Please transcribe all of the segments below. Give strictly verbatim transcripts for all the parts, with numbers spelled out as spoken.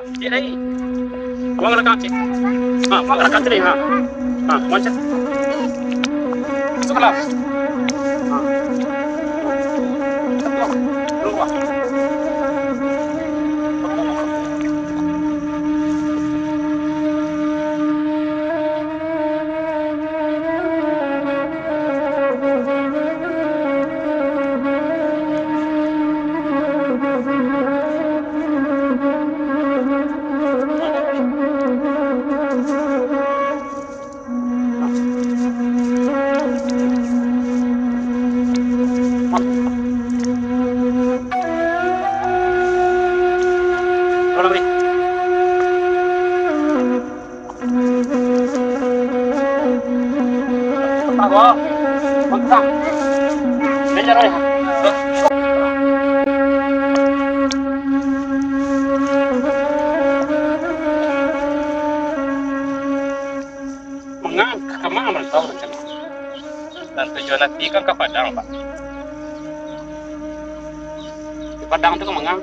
Cik, lai. Abang rakam, Cik. Ha, abang rakam tadi, ha. Ha, macam. Masuk dalam. Ha. Keluar. Manga ka kama marantau rancana? Nan tujuan ati kan ka Padang, Pak. Di Padang tu ka manga?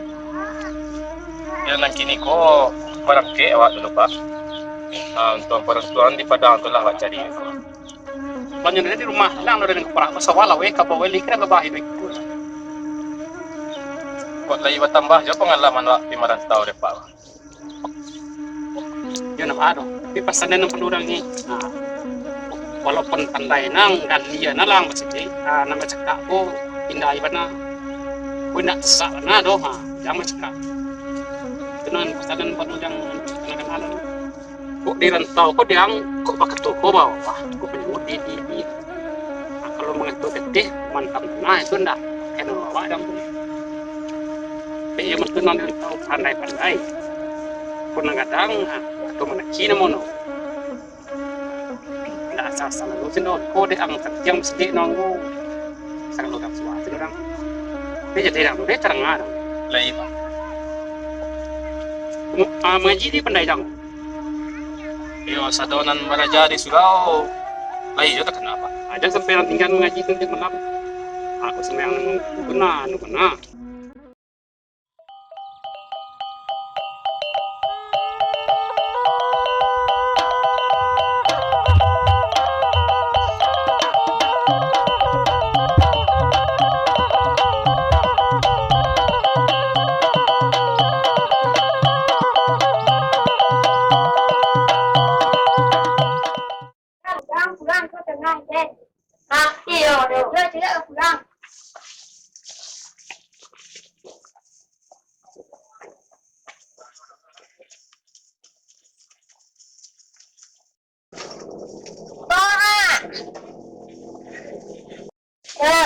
Yo, nan kini ko barangkek awak dulu, Pak. Ah, untuang parantauan di Padang tu lah awak cari. Banyak dari rumah, lang dari kepala, masa walau, eh, kabau, eh, likir, kabau, eh, ikut. Kok lai batambah jo pangalaman awak di marantau dek, Pak. Yo, ndak ado. Tapi pasan nan parlu urang ni. Nah, walaupun pandai nang, dan dia nalang masih, ah, nan bacakak ko indak ai bana. Ko indak tesak bana doh, ha, jan bacakak. Itu nan pasan nan parlu urang kanal-kanal. Kok di rantau ko diang, kok bakato ko bawah, kok manyuruah di, di, di. Nah, kalau mangato geteh, mantap bana itu ndak. Kena awak dang tu. Tapi iyo mah tu nan di rantau pandai-pandai. Ko nan gadang, nah, atau manaki namo no. Ndak asa-asa lalu sino, ko dek ang tatiang sadiak nanggu. Sagalo urang suah tu urang. Dia jadi urang, dia tarang ah. Lai, Pak. Mu-, ah, mangaji di pandai dang. Iyo, sado nan baraja di surau, lai jo takana, Pak. Aja sampai nan tinggal mangaji tu tiap malam. Aku sampai nan guna, anu guna. Pulang, pulang, kau tengah, Dek. Ah, iyo, iyo. Yo, cegak pulang. Wah. Yo.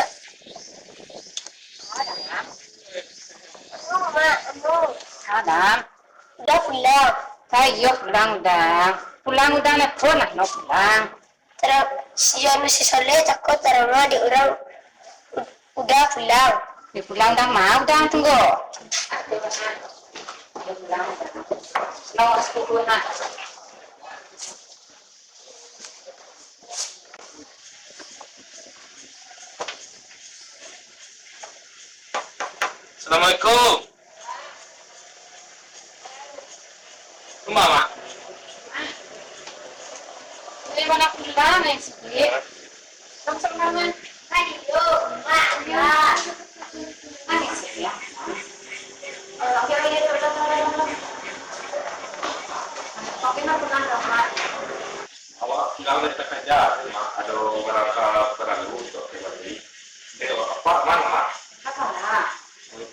Adam. Udah pulang. Ayo pulang, Dang. Pulang, Dang, nak pun nak pulang. Tara-, si anu si Soleh tako tarama dek urang u-, udah pulang. Yo pulang, Dang, mau, Dang, tunggu. Pulang, Dang. Pulang, Dang. Assalamualaikum. Rumah, Mak? Dari mana pulang, eh, sikit? Sama-sama, Mak. Ayo, Mak. Ya. Mari, sikit, ya. Oke, Mak, pulang, Mak. Awak pulang dari takaja, Mak. Ado barang ka paralu untuak pribadi. Eh, awak apak mano, Mak? Ka parak. Ka parak.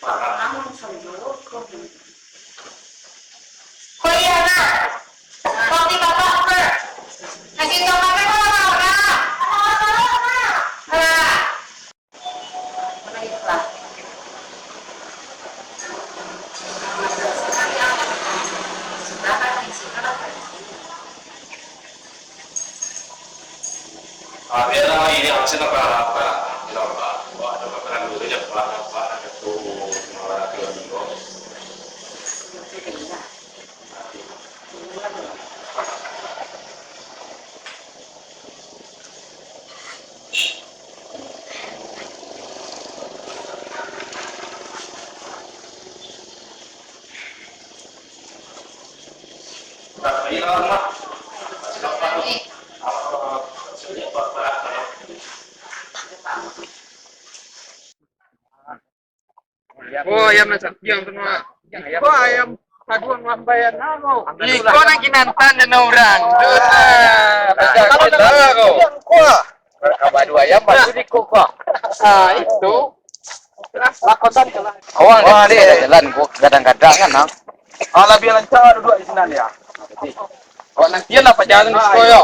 Parak, Mak, sajo. Ko iyo, Mak. Kopi bapak, Mak. Nasi tomat kan kalau orang. Alah. Ah, bialah, ini hasil apa, apa, apa, apa, ada apa, apa, dulu aja, apa, apa, ada tuh, apa, apa, apa. Oh, ayam nan sampiang tu, Mak. Iko ayam paduan mambayan namo. Iko nan kinantan dan urang. Duh, ah, kalau dengan sampiang, kuah. Kalau kabadu ayam, baru di kuah. Ah, itu. Lakotan kalah. Awak Wah, lihat deh. Jalan gua kadang-kadang kan, nah. Ah, lebih lancar duduk di sini ya. Awak nantian lah pajalan di Ah, siko, iya. Yo.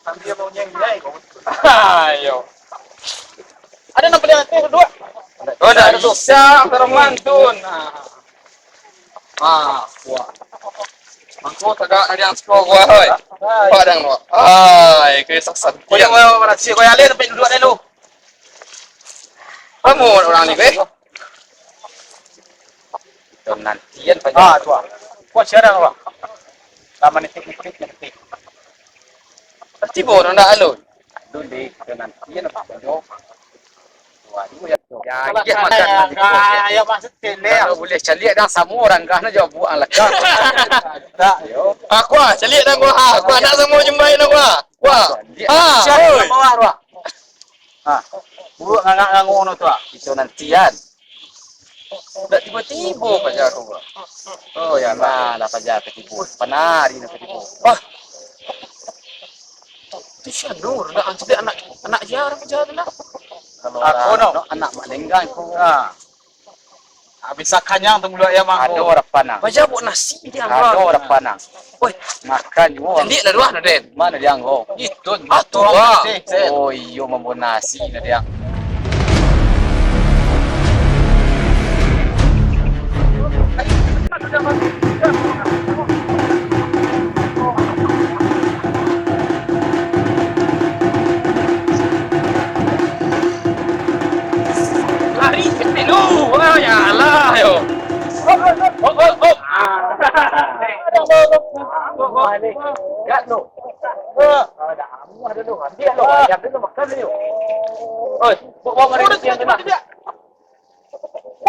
Sambil mau nyanyi, kau. Ayo. Ada nak beli nanti duduk? Oh, ndak bisa, kalau mantun. Nah. Ah, wah. Mangko tagak dari yang siko gua, hoi. Hai. Padang lo. Hai, kisah santian. Kau yang mau berhasil, kau yang lain sampai duduk dulu. Kamu orang ni, weh. Itu nantian, Pak. Ah, tu ah. Kau siapa, Pak? Lama nitik-nitik, nitik. Pasti bodoh ndak alun. Alun, deh. Itu nantian, Pak. Bodoh. Waduh, ya. Ya, Salah dia sana, makan ya, nanti ya, kau. Ya, maksud kene. Kalau boleh caliak dah sama orang kah nak jawab buang lah kah. Tak, yo. Aku ah, caliak dah gua. Ah, aku ah, nak sama jembai dah gua. Wah. Caliak. Ah, siapa oi. Bawah, Pak? Ah, buruak ngangak-ngangok no tu, ah. Itu nantian. Dak tibo-tibo paja ko, Bang. Oh, ya lah, paja ka tibo. Panari nak ka tibo. Wah. Itu si Anur, dak anci anak, anak dia orang paja tu lah. Kalau aku orang no. Anak Mak Lenggang ko. Ha. Habis kanyang tu mulut ayam aku. Ado rapanang. Paja buat nasi dia. Ado rapanang. Woi, makan juo. Caliak lah duah, Raden. Mana dia anggo? Itu. Ah, tu, ah. Oh, iyo, mambo nasi lah dia. Lari, lu. Wah, ya Allah, yo. Hop, hop, hop. Hop, hop, hop. Ah. Hop, hop. Hop, hop. Gas, lu. Ah, dah amuah dulu. Ambil lu. Ayam dulu, makan dulu. Oi, bawa mari siang tu nak.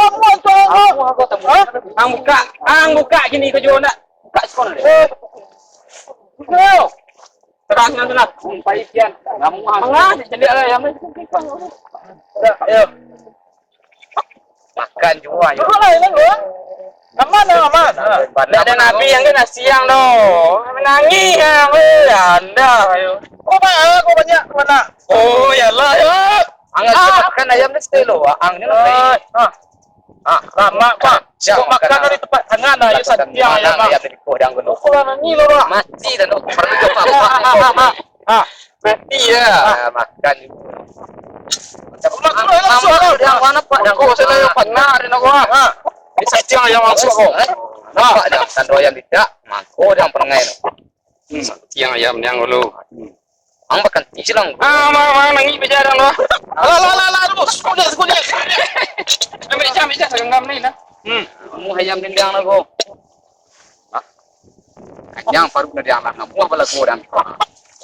Amuah tu, amuah. Amuah kau tak buka. Hah? Ang buka, ang buka kini kau jual nak. Buka sekolah deh. Eh. Buka. Terang sinan tu lah. Umpai kian. Namuah. Mangah, caliak lah ayam ni. Dah, ayo. Makan juo, ayo. Duduk lah, ayo, duduk. Aman lah, aman. Ha. Ndak ado nabi yang kena siang tu. Menangih yang, eh, anda, ayo. Kau banyak, kau banyak, kau nak. Oh, yalah, ya. Ang, ah, makan ayam ni sekali lo, ang ni nak. Ah. Ah, lama, Pak. Kau makan dari tempat tangan lah, ayo, santiang ayam, Pak. Ayam ni, kau dah guna. Kau lah nangih lo, Pak. Mati dah, no. Perlu kau, Pak. Ah, mati ya. Ah, makan. Ulang, ulang, ulang, ulang. Yang mana, Pak? Yang kau sudah yang pernah ada nak gua. Ha. Di santiang ayam langsung kau. Nampak dah, tando ayam tidak. Mangko dah pernah. Hmm. Santiang ayam yang dulu. Ang bakanti silang. Ah, ma, ma, nangih bajalan lah. Alah, alah, alah, alah, bos. Kunyit, kunyit. Ambil jam, ambil jam, segenggam ni lah. Hmm. Kamu ayam dendang lah, kau. Hah? Kanyang paruik nadiang lah, namuah balagu orang.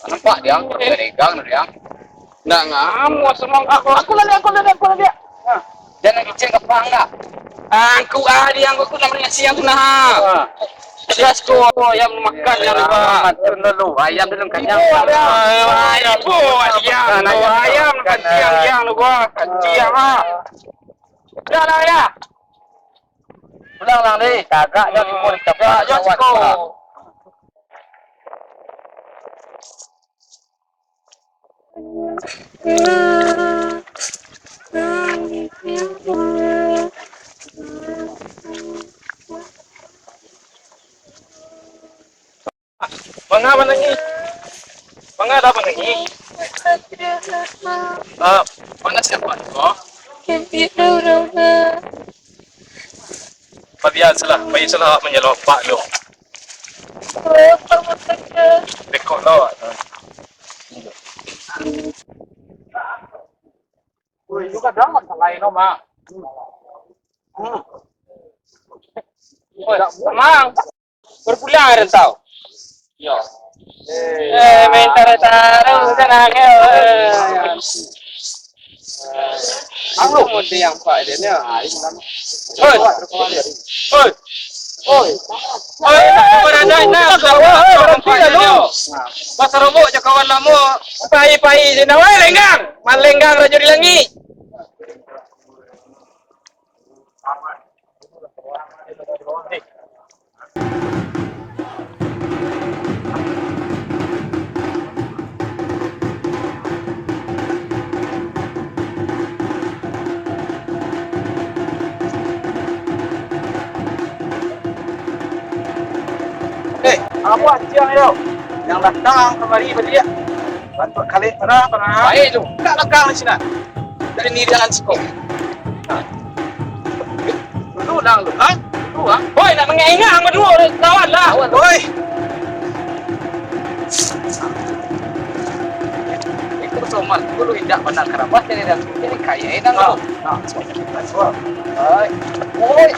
Nampak diang, pegang nadiang. Ndak namuah semang. Ah, aku lah, aku lah, aku lah. Jangan kicing kepang dah. Angku ah, diang aku nak melihat siang tu nah. Ah. Sias ko ayam makan yang lupa. Makan dulu, ayam dulu kanyang. Ibu ada. Ah, ibu, ayam, ayam, ayam, ayam, lupa. Siang ah. Dah lah ya. Pulang lang deh, tagak jo siko, tagak jo siko. Manga manangih? Manga dah manangih? Ah, mana siapa tu? Pabiasalah, pabiasalah manjalo pak yo. Bekok lo. Oi, juga dah masalah ino, Mak. Hmm. Oi, Mang. Baru pulang dari rantau. Yo. Eh, main taruh-taruh sana ke. Anu, mode yang pak dia ni. Oi. Oi. Oi. Oi, nak baradaik, nak. Oi, oi, baranti lah lu. Basarobok jo kawan lamo. Pai-pai sino, wai, lenggang. Malenggang rajo di langik. Eh, apo anjiang tu? Nan datang kamari baliak. Bantuak kalek parah, parah. Baik tu. Dak lekang di sinan. Dari ni jangan siko. Nah. Dulu lah lu, ha? Dulu, ha? Hoi, nak mangingah ang baduo, kawan lah. Kawan, hoi. Itu somat, dulu indak pandang karabas jadi dah. Jadi kaya enak tu. Nah, somat. Hoi. Hoi.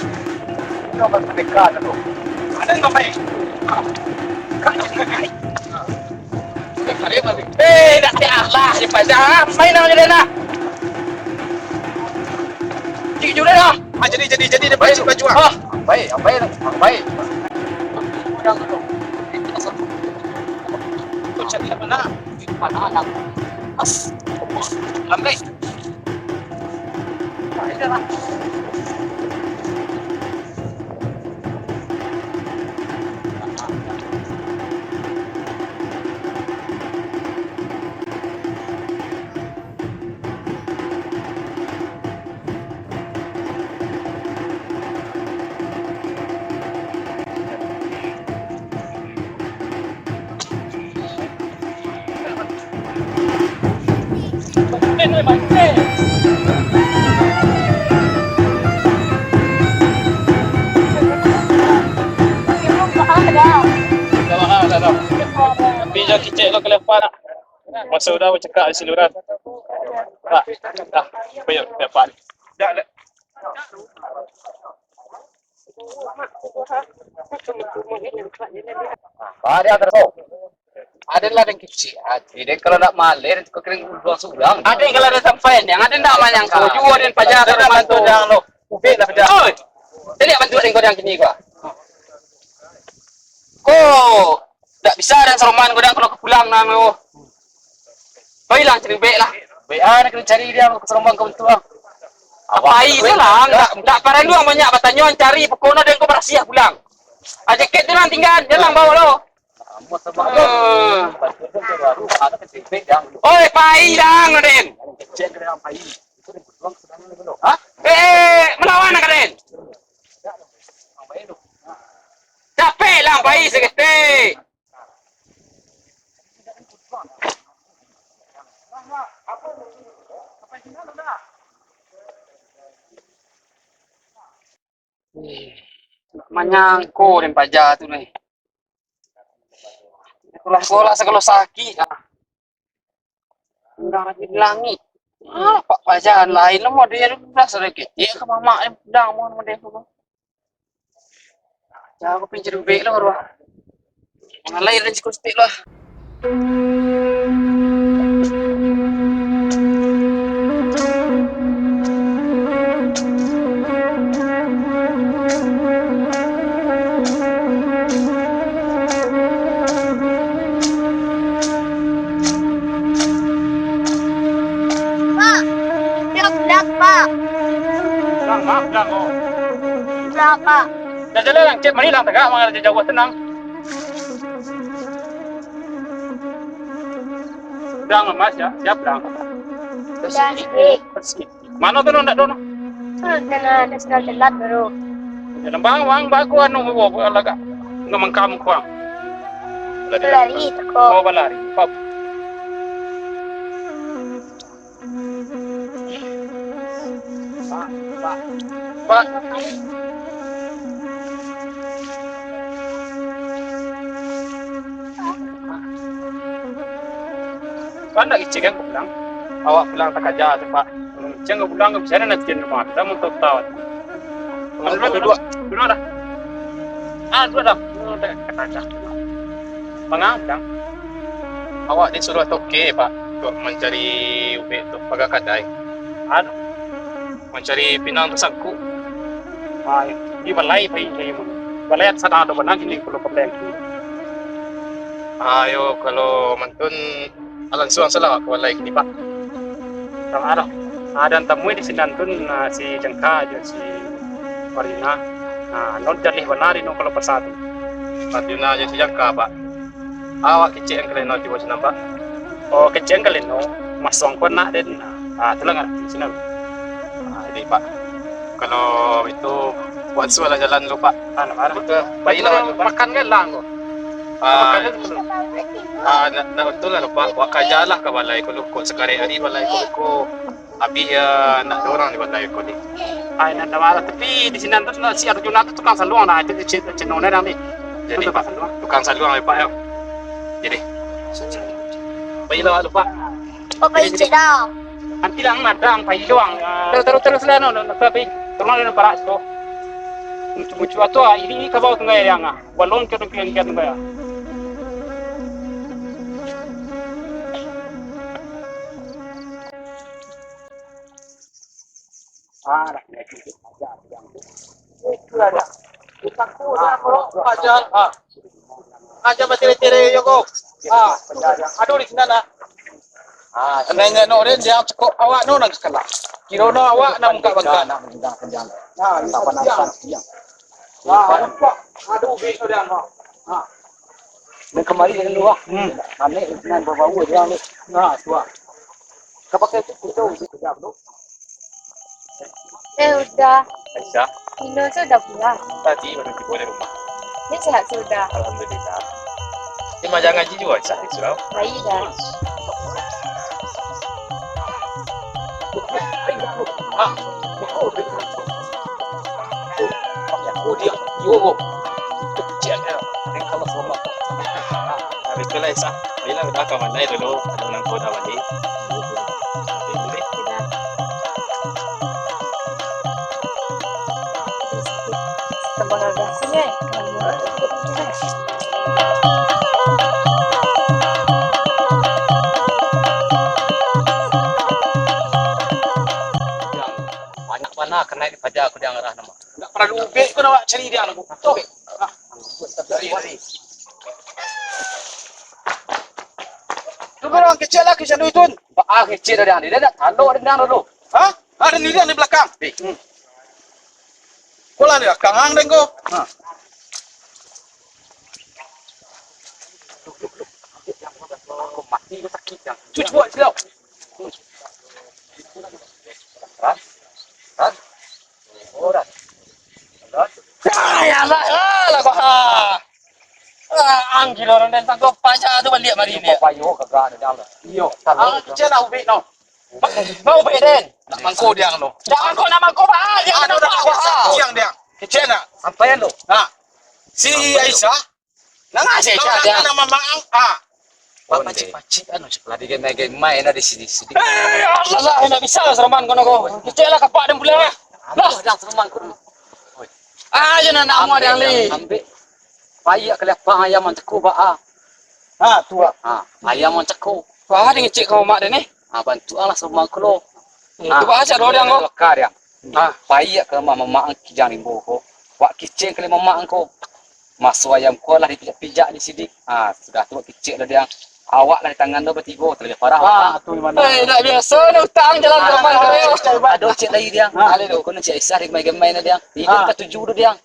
Ini obat pendekar tu. Ada yang baik. Kan yang baik. Eh, dak salah, di pasar. Main nang jadi lah. Cik juga dah. Ah, jadi, jadi, jadi, dia baju, baju, ah. Ah, baik, baik, baik. Tu cari mana? Mana anak? As. Lambai. Nah, ini dah. Tapi jan kicek lo kelepan. Maso udah bacakak di siluran. Dah, dah. Ayo, dapat. Dah, dah. Ah, dia terus. Aden lah den kicik ati, den kalau ndak maleh, den tu kering uluang surang. Aden kalau ado sampai, yang aden ndak manyangko juo, aden paja ado bantu dang lo. Ubek lah paja. Oi, jadi bantu aden kau yang kini kau. Ko, ndak bisa aden saroman kau dang kalau ka pulang nan lo. Kau ilang cari ubek lah. Ubek ah, nak kena cari dia, kau saroman kau bantu ah. Apai tu lah, ndak, ndak paralu banyak batanyo, cari pokokno den kau barasiah pulang. Ah, jaket tu nan tinggal, jan bawa lo. Oi, pai dang, Raden. Hah? Eh, eh, malawan ka, Raden? Capek lah, pai saketek. Manyangko den paja tu neh. Sekolah, sekolah, sekolah sakik ah. Urang lagi di langik. Ah, pak paja lain lah model tu dah sadakik. Iyo ka mamak den pudang mun model tu. Paja ko pincir ubek lah baru ah. Mangalai dan cukup setik lah. Pak, siap, siap, Pak. Pulang, Mak, pulang, oh. Pulang, Pak. Dah jalan, Cep, mari lah, tagak, mangga jauah, tenang. Pulang, Mas, ya, siap, pulang. Dah, Cep. Mano tu, ndak tu, no? Hmm, tengah ada sedang telat baru. Ya, lambang, bang, baku anu, wo, wo, lagak. Nggak mengkam, kuang. Balari, toko. Oh, balari. Pap. Pak, Pak. Pak. Kan ndak kicik kan, kau pulang? Awak pulang takaja tu, Pak. Kicik kau pulang, kau bisa nanti di rumah. Kita mau tahu-tahu. Duduk, duduk. Duduk dah. Ah, duduk dah. Duduk dah, kata aja. Manga, Bang? Awak disuruah toke, Pak, untuk mancari ubek tu, paga kadai. Anu? Mancari pinang tasangkuk. Ah, di balai pai cari mah. Balai sadang ado bana kini kalau ka balai. Ayo, kalau mantun, lansuang salah ka balai kini, Pak. Kalau ado, adan tamui di sinan tun, ah, si Jangka jo si Marina. Nah, non jaleh bana di no kalau pasar tu. Marina jo si Jangka, Pak. Awak kecek ang kaleno tibo sinan, Pak. Oh, kecek ang kaleno, masuang ko nak den. Ah, tu lah ngarati sinan. Ah, jadi, Pak, kalau itu, buat sualah jalan dulu, Pak. Ah, nak marah. Betul. Baiklah, Pak. Makan kan lah, ko? Ah, makan kan dulu. Ah, nak, nak betul lah, Pak. Buat kaja lah ka balai ko, ko sakarek hari balai ko, ko. Abih, ah, nak ado urang di balai ko ni. Ai, nak, nak marah. Tapi di sinan tu, si Arjuna tu tukang saluang nah. Itu cik, cik nona dang ni. Jadi, tukang saluang. Tukang saluang, Pak, yo. Jadi. Baiklah, Pak. Oh, baik, cik dah. Nanti lah, madang, pai doang. Ah, terus, terus, terus lah, no, no, no, pai. Tolong lah, parak tu. Muncul-muncul tu, ah, ini, ini kabau tunggai yang, ah. Balon ke tunggai yang tunggai, ah. Ah, dah. Itu lah dia. Aja, ah. Aja batiri-tiri yo ko. Ah, aduh di sinan nah. Ah, nengok no den, dia cekok awak no nang sakala. Kiro no awak nang buka bangka. Nah, ini dia. Wah, nampak. Aduh, bik no dia. Ha. Nan kamari den tu, ah. Hmm. Aneh, nan bau-bau dia ni. Nah, tu, ah. Ka pakai tu, tu, tu, tu, tu. Eh, Uda. Aisyah. Ino sudah pulang. Tadi baru tibo dari rumah. Ni sehat sudah. Alhamdulillah. Ni maja ngaji juo, Aisyah, di surau? Baik dah. Ah. Oh, dia. Yo. Kecil dia. Ini kalau sama. Ah, betul lah, Aisyah. Baiklah, Uda ka balai dulu. Ado urang ko dah balik. Banyak bana kanai dipaja ko di arah nama. Ndak paralu ubek ko nak cari dia. Tuh. Tu urang kecil lah, kecil duit tu. Baa kecil dari ande, dia nak tanduk dari ande dulu. Hah? Ada ni dia di belakang. Eh. Hmm. Ko lah ni, kangang den ko. Ha. Mati ko sakik, Jang. Cuci buat silau. Ran? Ran? Oh, Ran. Ran? Ya, ya, Allah, Allah, Allah. Ah, ang gilo ran den tangkap paja tu baliak mari ni. Payo kagak ada dalam. Iyo. Ah, kecil lah ubek no. Mau ubek den. Nak mangko diang no. Jangan kau nak mangko bah. Dia nak mangko bah. Diang, diang. Kecil nak. Sampai lo. Nah. Si Aisyah. Nang Aisyah dia. Nama maang. Ah. Bapak cik-pacik anu, sekolah di game-game main ada di sini, sini. Eh, Allah lah, nak bisa lah sereman kono ko. Kecil lah kapak dan pulang lah. Lah, dah sereman kono. Ah, jangan nak amuah diang li. Ambil. Payah kelihatan ayam manceko, Pak, ah. Ha, tu, ah. Ha, ayam manceko. Wah, ada ngecek ka mamak den ni. Ha, bantu lah sama ko lo. Hmm, ha, tu, Pak, cak doh diang ko. Baka diang. Ha. Payah ka mamak, mamak Kijang Rimbo ko. Wak kicek kali mamak ko. Maso ayam ko lah dipijak-pijak di sidik. Ha, sudah tu wak kicek lah diang. Awak lah di tangan tu batigo, terlebih parah. Ha, tu di mana? Eh, tak biasa ni utang jalan zaman ko. Ado cek lagi diang. Ha. Ado tu. Kono cek Aisyah di gemai-gemai lah diang. Ini ha. Katuju tu diang.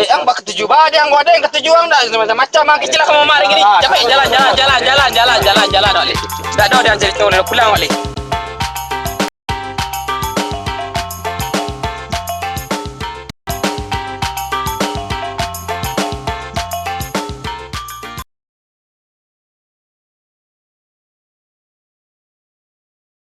Eh, ang bakatuju ba, diang, gua ada yang katuju ang dah, macam-macam ang kecil lah kamu mari gini. Capek, jalan, jalan, jalan, jalan, jalan, jalan, jalan, wak li. Dah, dah, diang cerita, udah pulang, wak li.